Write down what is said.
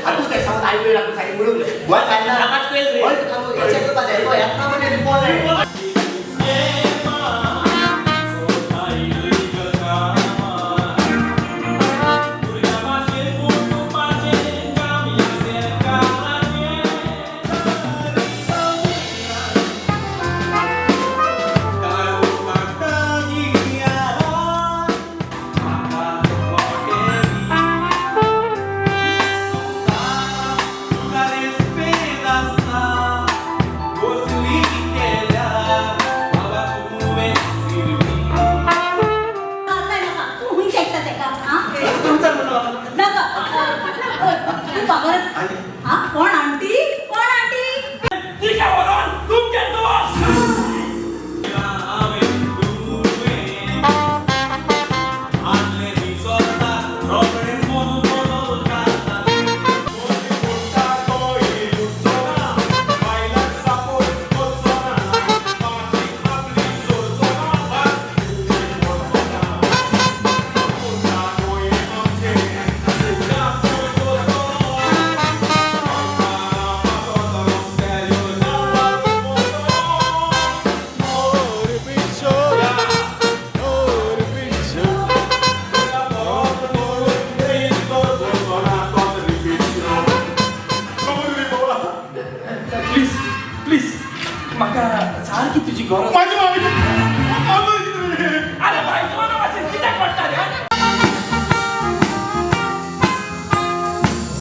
तूं तें सांगून आयकून लागून सारकें म्हणून गोंय खायना. आवाज कळेल रे. गोंय खालो, हें करपा जाय, गोंय येतना म्हणजे रिपोर्ट. काय नाका तूं खंय आयकता तेका आं? नाका तूं बाबर आं, कोण आंटी, कोण आंटी? तिका व्हरोन तुमचे दोश. प्लीज प्लीज, म्हाका सारकी तुजी गरज. माझी मामी.